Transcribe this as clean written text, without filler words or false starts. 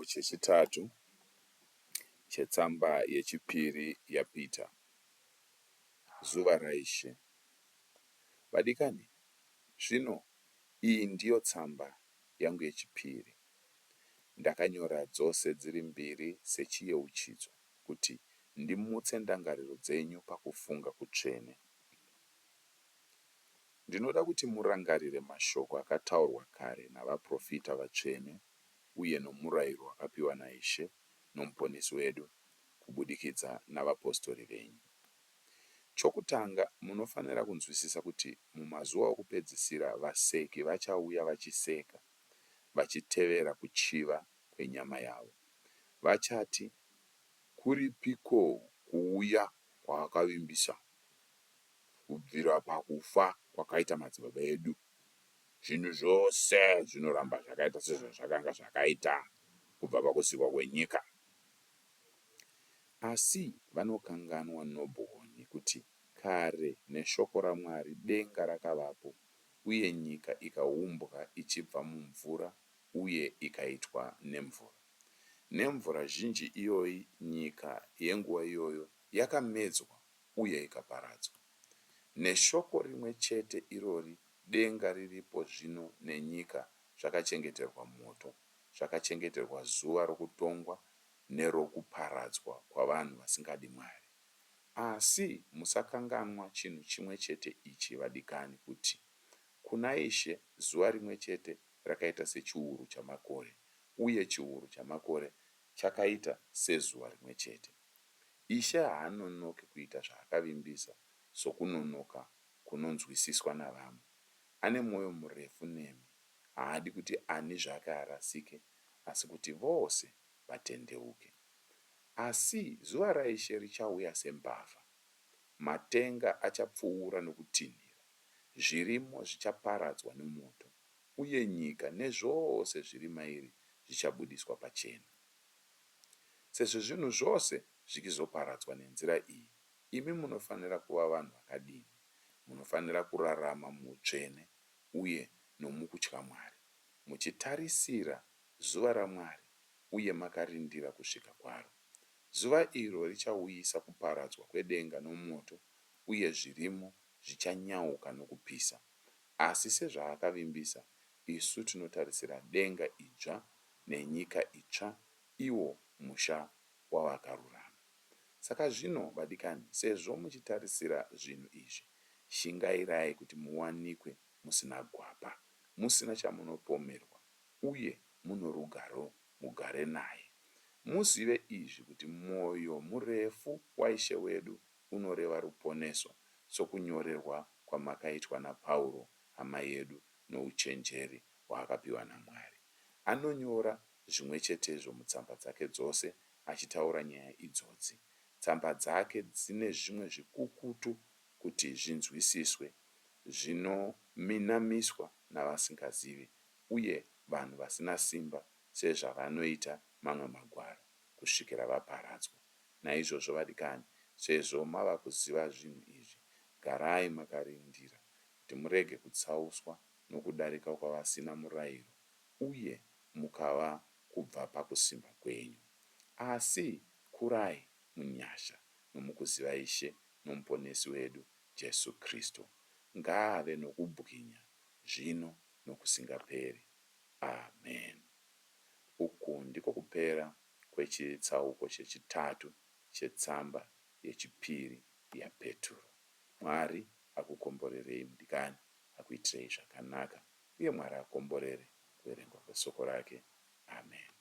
Chitsauko chechitatu chetsamba yechipiri yaPita. Zuva raIshe. Vadikani, zvino iyi ndiyo tsamba yangu yechipiri. Ndakanyora dzose dziri mbiri sechiyeuchidzo kuti ndimutse ndangariro dzenyu pakufunga kutsvene. Ndinoda kuti murangarire mashoko akataurwa kare navaprofita vatsvene uye nomurayiro wakapiwa naIshe noMuponesi wedu kubudikidza navapostori venyu. Chokutanga, munofanira kunzwisisa kuti mumazuva okupedzisira vaseki vachauya vachiseka, vachitevera kuchiva kwenyama yavo. Vachati, Kuripiko kuuya kwaakavimbisa? Kubvira pakufa kwakaita madzibaba edu, zvinhu zvose zvinoramba zvakaita sezvazvakanga zvakaita kubva pakusikwa kwenyika. Asi vanokanganwa nobwoni kuti kare neshoko raMwari denga rakavapo uye nyika ikaumbwa ichibva mumvura uye ikaitwa nemvura. Nemvura zhinji iyoyi nyika yenguva iyoyo yakamedzwa uye ikaparadzwa. Neshoko rimwe chete irori denga riripo zvino nenyika zvakachengeterwa moto, zvakachengeterwa zuva rokutongwa nerokuparadzwa kwavanhu vasingadi Mwari. Asi musakanganwa chinhu chimwe chete ichi, vadikani, kuti kuna Ishe zuva rimwe chete rakaita sechiuru chamakore, uye chiuru chamakore chakaita sezuva rimwe chete. Ishe haanonoki kuita zvaakavimbisa sokunonoka kunonzwisiswa navamwe. Ane mwoyo murefu nemi, haadi kuti ani zvake arasike, asi kuti vose vatendeuke. Asi zuva raIshe richauya sembavha. Matenga achapfuura nokutinhira, zvirimo zvichaparadzwa nomoto, uye nyika nezvose zviri mairi zvichabudiswa pachena. Sezvo zvinhu zvose zvichizoparadzwa nenzira iyi, imi munofanira kuva vanhu vakadini? Munofanira kurarama muutsvene uye nomukutya Mwari, muchitarisira zuva raMwari uye makarindira kusvika kwaro. Zuva iro richauyisa kuparadzwa kwedenga nomoto uye zvirimo zvichanyauka nokupisa. Asi sezvaakavimbisa, isu tinotarisira denga idzva nenyika itsva, iwo musha wavakarurama. Saka zvino, vadikani, sezvo muchitarisira zvinhu izvi, shingairai kuti muwanikwe musina gwapa, musina chamunopomerwa uye muno rugare mugare naye. Muzive izvi kuti mwoyo murefu waIshe wedu unoreva ruponeso, sokunyorerwa kwamakaitwa naPauro hama yedu nouchenjeri hwaakapiwa naMwari. Anonyora zvimwe chetezvo mutsamba dzake dzose achitaura nyaya idzodzi. Tsamba dzake dzine zvimwe zvikukutu kuti zvinzwisiswe, zvinominamiswa navasingazivi uye vanhu vasina simba sezvavanoita mamwe magwaro, kusvikira vaparadzwa. Naizvozvo vadikani, sezvo mava kuziva zvinhu izvi, garai makarindira, kuti murege kutsauswa nokudarika kwavasina murayiro uye mukava kubva pakusimba kwenyu. Asi kurai munyasha nomukuziva Ishe noMuponesi wedu Jesu Kristu. Ngaave nokubwinya zvino nokusingaperi. Ameni. Uku ndiko kupera kwechitsauko chechitatu chetsamba yechipiri yaPeturo. Mwari akukomborerei mudikani, akuitirei zvakanaka, uye Mwari akomborere kuverengwa kwesoko rake. Amen.